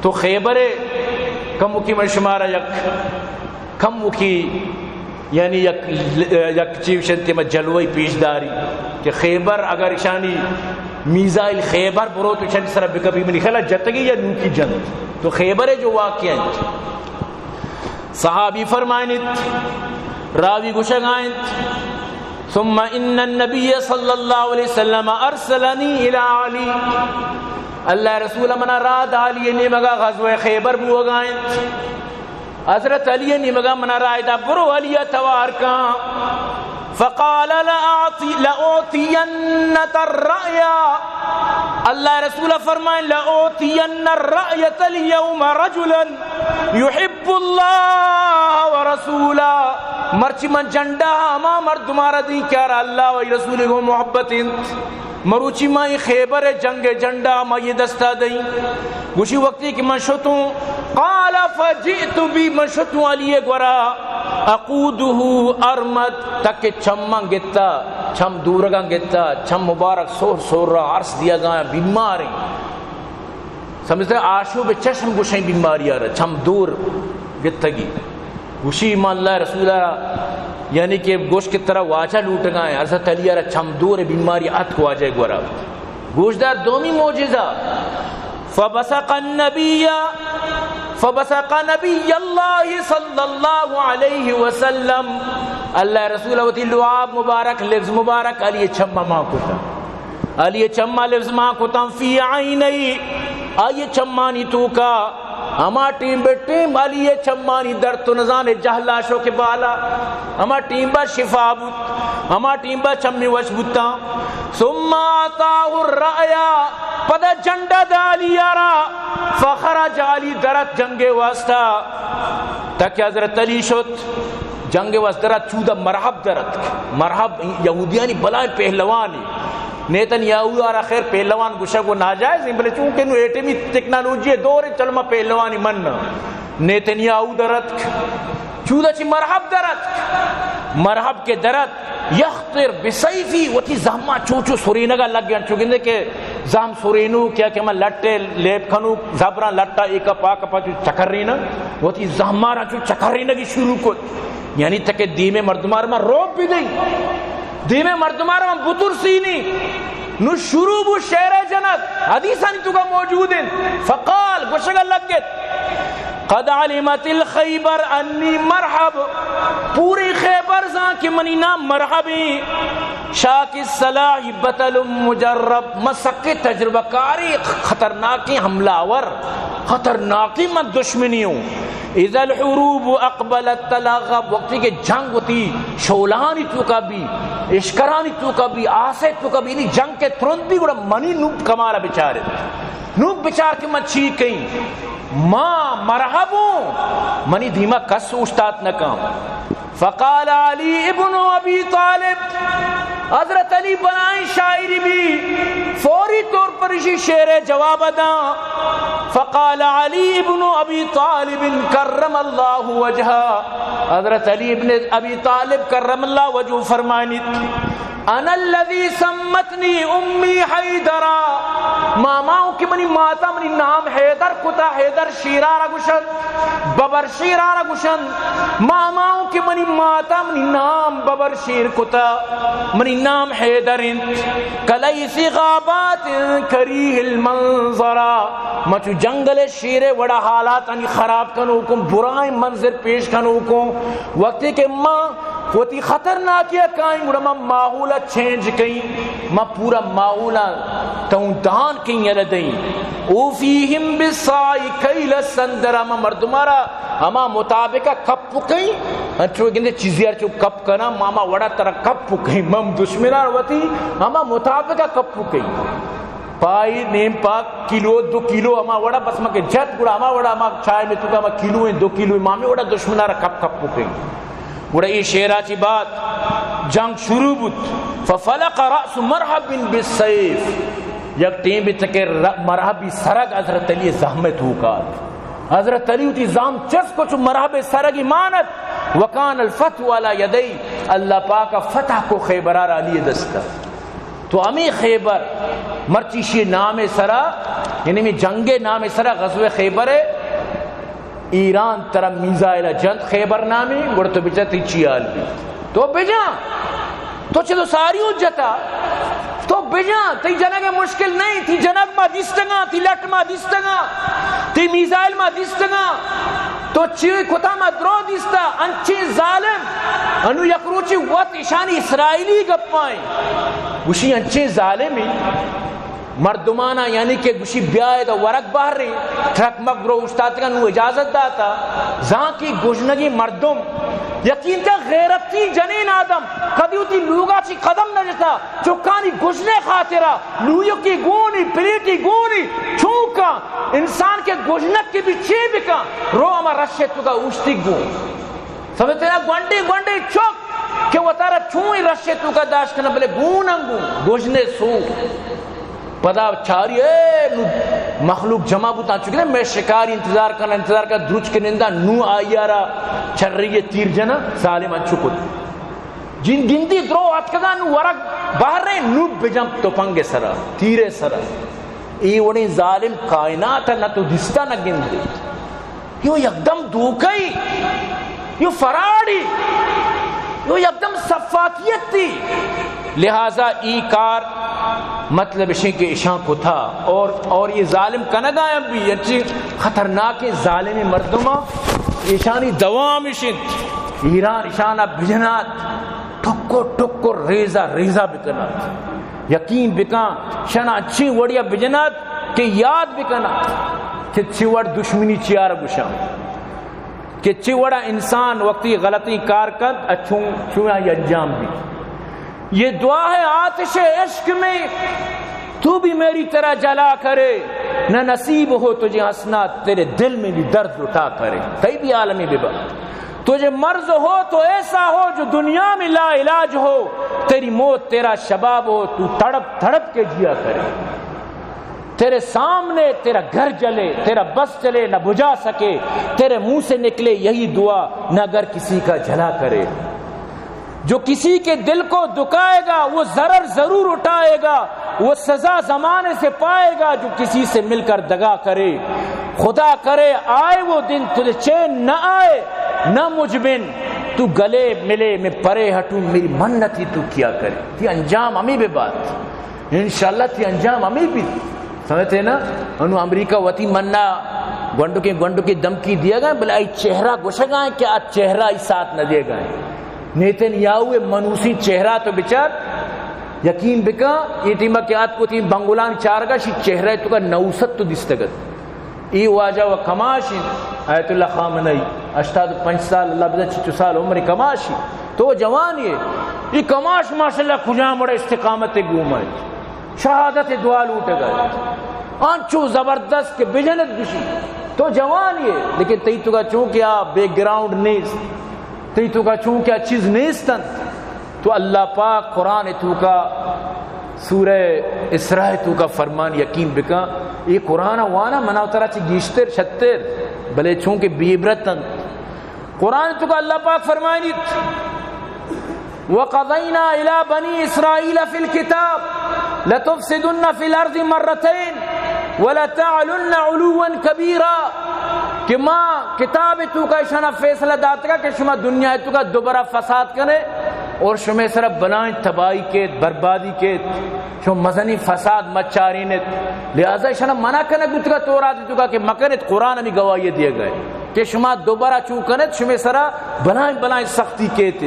تو خیبر ءِ کموکی من شمارا یک کموکی، یعنی یک، یک چیز شنتے ما جلوی پیش داری کہ خیبر اگر اشانی میزائل خیبر برو تو اشانی سرا بکپی، منی خیال جتگی یا نوکی جنت۔ تو خیبر ءِ جو واقعہ انت، صحابی فرمائنت، راوی گوشگا انت، ثم ان النبی صلی اللہ علیہ وسلم ارسلنی الی علی، اللہ رسول منا راہ دا علی نیمگا، غزوہ خیبر بوگا انت، حضرت علی نیمگا منا راہ دا، برو علی توار کن۔ فقال لأعطي-، لأعطينك الرأي، اللہ رسول فرمائیں، لأعطين الرأية اليوم رجلا يحب الله ورسوله، مرچی من جنڈا ہما مردمارا دیں کہ آرا اللہ و رسول گوں محبت انت۔ مروچی ما اے خیبر ءِ جنگ ءِ جنڈا ما اے دستا دئیں۔ گوشی وقتی کہ من شتوں، قال فجئت بی، من شتوں علی ءِ گورا، اقوده ارمد، تک چماں گتا، چم دورگاں گتا، چم مبارک سور سور را عرض دیگا، بیماریں۔ سمجھتے؟ آشوب چشم گوشیں بیماری آرا، چم دور گتگی۔ گوشی ما اللہ رسول ءَ را، یعنی کہ گوش کہ ترا واجہ لوٹگا ہیں، حضرت علی ءَ را چم دور بیماری اتک واجہ گورا۔ گوشدار دومی معجزہ، فبصق النبی، فبصق نبی اللہ صلی اللہ علیہ وسلم، اللہ رسول وتی لعاب مبارک، لبز مبارک علی چم مان کتا۔ علی چما لبز مان کتاں، فی عینی، آئی چمانی توکا۔ ہما ٹیم بہ ٹیم علی چمانی درد تو نزانے جہلا شو کہ بالا۔ ہما ٹیم با شفا بوت، ہما ٹیم با چمی وش بوتاں۔ ثم اعطاه الرأی، پدا جنڈا دا علی آرا، فخرج، علی درت جنگ واسطہ۔ تک حضرت علی شت جنگ واسطہ، درت چودا مرحب درت۔ مرحب یہودیانی بلائیں پہلوانی۔ نیتن یاہو آرا خیر پہلوان گوشگ و ناجائز ہیں، بلے چونکہ نو ایٹمی تکنالوجی دور ہے، چل ما پہلوانی من۔ نیتن یاہو درتک، چودا چی مرحب درتک، مرحب کے درت، یخطر بسیفی، وتی زہما چو چو سرینگا لگ گئے، چو گندے کہ زہم سرینو کیا کہ من لٹے لیب کنو، زبران لٹا ایک پاک پا چو چکرینا، وتی زہمارا چو چکرینگی شروع کت۔ یعنی تکہ دیمے مردمار ما روب بدئی، دیمے مردمار ما بترسینی۔ نو شروع بو شعر جنت، حدیثانی توکا موجود انت۔ فقال، گوشگا لگت، قد علمت الخیبر انی مرحب، پوری خیبر زان کہ منی نام مرحب ہیں۔ شاک السلاح بطل مجرب، من سکے تجربہ کاری، خطرناکیں حملہ آور، خطرناکیں من دشمنی ہوں۔ اذا الحروب اقبلت تلغب، وقتی کہ جنگ وتی شولانی توکا بی، اشکرانی توکا بی، آسے توکا بی، یعنی جنگ کے ترند بی، گڑا منی نوک کمالا بچارت۔ نوک بچار کہ من چی کئیں۔ ما مرحب ہوں، منی دیما کس اوشتات نکاں۔ فقال علی ابن ابی طالب، حضرت علی بلائیں شاعری بی، فوری طور پر اسی شعر جواب داں۔ فقال علی ابن ابی طالب کرم اللہ وجہہ، حضرت علی ابن ابی طالب کرم اللہ وجہہ فرمانیت، انا الذی سمتنی امی حیدرا، ماماؤں کہ منی ماتا منی نام حیدر کتا، حیدر شیرارا گوشن۔ ببر شیر آرا گوشن، ماماؤں کہ منی ماتا منی نام ببر شیر کتا، منی نام حیدر انت۔ کلیث غابات کریہ المنظرا، من چو جنگل شیر وڑا حالاتانی خراب کنوکوں، برائیں منظر پیش کنوکوں۔ وقتی کہ ما وتی خطرناکی ء کائیں، گڑا ما ماحول ء چینج کئیں، ما پورا ماحول ء توں دان کئیں، یلہ دئیں۔ اوفیہم بالصاع کیل السندرہ، ما مردمارا ہما مطابق ء کپ کئیں، انچو گندے چیزے ہر چو کپ کناں، ما ہما وڑا ترا کپ کئیں، ما دشمنار وتی ہما مطابق ء کپ کئیں۔ پائی نیم پا کلو، دو کلو ہما وڑا، بس مکہ جت گڑا ہما وڑا ہما چائے میں تو ہما کلو ہیں، دو کلو ہیں، ما ہمے وڑا دشمنارا کپ کپ کئیں۔ گڑا اے شعرا چی بعد جنگ شروع بوت۔ ففلق رأس مرحب بالسیف۔ یک ٹیم بیت کہ ر-، مرحبی سرگ حضرت علی زہم توکات۔ حضرت علی وتی زہم چست کو چو مرحب سرگی مانت۔ وکان الفتح علی یدی۔ اللہ پاک فتح کو خیبرار علی دستا۔ تو ہمے خیبر مرچی شی نام سرا یعنی ہمے جنگ ءِ نام ءِ سرا غزوہ خیبر ءَ ایران ترا میزائل جنت خیبر نامی، گڑا تو بجا تئی چی حال بی؟ تو بجا، تو چہ تو ساری حجتا، تو بجا، تئی جنگ ءِ مشکل نہیں، تئی جنگ ما دیستگاں، تئی لٹ ما دیستگاں، تئی میزائل ما دیستگاں، تو چی کتا ما درو دیستا، انچیں ظالم، انو یک روچی وت ایشانی اسرائیلی گپائیں، گوشی انچیں ظالمی، مردمانا یعنی کہ گوشی بیا ادا ورگ بہریں، ٹرک مک درو اوشتاتگا نو اجازت داتا، زانکی گژنگیں مردم، یقین کن غیرتی جنین آدم، کدی وتی لوگا چی قدم نہ جتا، چکانی گژنے خاطرا، لویکی گونی، پلیٹی گونی، چونکا انسان کہ گژنگ کہ بی چے بکن، رو ہما رش توکا اوشتی گون۔ سمجھتے نا؟ گونڈے گونڈے چک کہ وتارا چون رش توکا داشت کنن، بلے گون انگو گژنے سو۔ پدا چاری، اے، نو مخلوق جمع بوتاں، چونکہ میں شکاری انتظار کنن، انتظار کنن، درچک نندا، نو آئی را چری تیر جنا، ظالم انچو کت۔ جن گندی درو اتکگاں، نو ورگ بہریں، نو بجمپ تپنگ سرا، تیر سرا۔ اے وڑیں ظالم کائنات نہ تو دستا نہ گندے۔ یو یکدم دھوکئی، یو فراڈی، یو یکدم صفاقیتی۔ لہذا ای کار مطلب اشیں کہ اشاں کتا اور، اور یہ ظالم کنگا ہم بھی انچی خطرناکیں ظالمیں مردماں، اشانی دوام اشنت۔ ایران اشانا بجنات، ٹکو ٹکو، ریزہ ریزہ بکنات۔ یقین بکن، شنا انچیں وڑیا بجنات کہ یاد بکنات کہ چی وڑ دشمنی چیار گوشاں، کہ چی وڑا انسان وقتی غلطی کار کنت، اچھوں چون آئی انجام بی۔ یہ دعا ہے آتش عشق میں، تو بھی میری طرح جلا کرے، نہ نصیب ہو تجھے حسنات، تیرے دل میں بھی درد اٹھا کرے۔ تئی بھی عالمی ببا۔ تجھے مرض ہو تو ایسا ہو جو دنیا میں لا علاج ہو، تیری موت تیرا شباب ہو، تو تڑپ تڑپ کے جیا کرے۔ تیرے سامنے تیرا گھر جلے، تیرا بس چلے نہ بجھا سکے، تیرے منہ سے نکلے یہی دعا، نہ گھر کسی کا جلا کرے۔ جو کسی کے دل کو دکھائے گا، وہ ضرر ضرور اٹھائے گا، وہ سزا زمانے سے پائے گا، جو کسی سے مل کر دغا کرے۔ خدا کرے آئے وہ دن تجھے چین نہ آئے، نہ مجھ بن تو گلے ملے میں پرے ہٹوں، میری منت ہی تو کیا کرے۔ تئی انجام ہمے ببات۔ انشاءاللہ تئی انجام ہمے بیت۔ سمجھتے نا؟ انو امریکہ وتی منا گونڈکیں گونڈکیں دھمکی دیگا، بلے آئی چہرہ گوشگا کہ آ چہرہ آئی ساتھ نہ دیگا۔ نیتن یاہو منوسی چہرہ تو بچار، یقین بکن، اے ٹیما کہ آتک وتی بنگلانی چارگا، شی چہرہ توکا نوست تو دیستگت۔ اے واجہ و کماش انت، آیت اللہ خامنہ ای، ہشتاد و پنچ سال، اللہ بدہ چچو سال عمر کماشی۔ تو جوانی ئے۔ اے کماش ماشاءاللہ کجام وڑ استقامت گوما انت۔ شہادت دعا لوٹگا انت۔ انچو زبردست کہ بجنت گشی۔ تو جوانی ئے، لیکن تئی توکا چونکہ آ بیک گراؤنڈ نیست، تئی توکا چونکہ آ چیز نیست انت، تو اللہ پاک قرآن توکا سورہ اسراء توکا فرمان، یقین بکن، اے قرآن وانا منا و ترا چہ گیشتر شتر، بلے چونکہ بے عبرت انت۔ قرآن توکا اللہ پاک فرمائنیت، وقضینا الی بنی اسرائیل فی الکتاب لتفسدن فی الارض مرتین ولتعلن علوا کبیرا، کہ ما کتاب توکا اشانا فیصلہ داتگا کہ شما دنیا توکا دوبارہ فساد کنے اور شما سرا بلائیں تباہی کیت، بربادی کیت، شما مزنی فساد مچارینت۔ لہذا اشانا منع کنگ بوتگا تورات توکا کہ مکنت، قرآن ہمی گواہی دیگا کہ شما دوبارہ چون کنت، شما سرا بلائیں بلائیں سختی کیت۔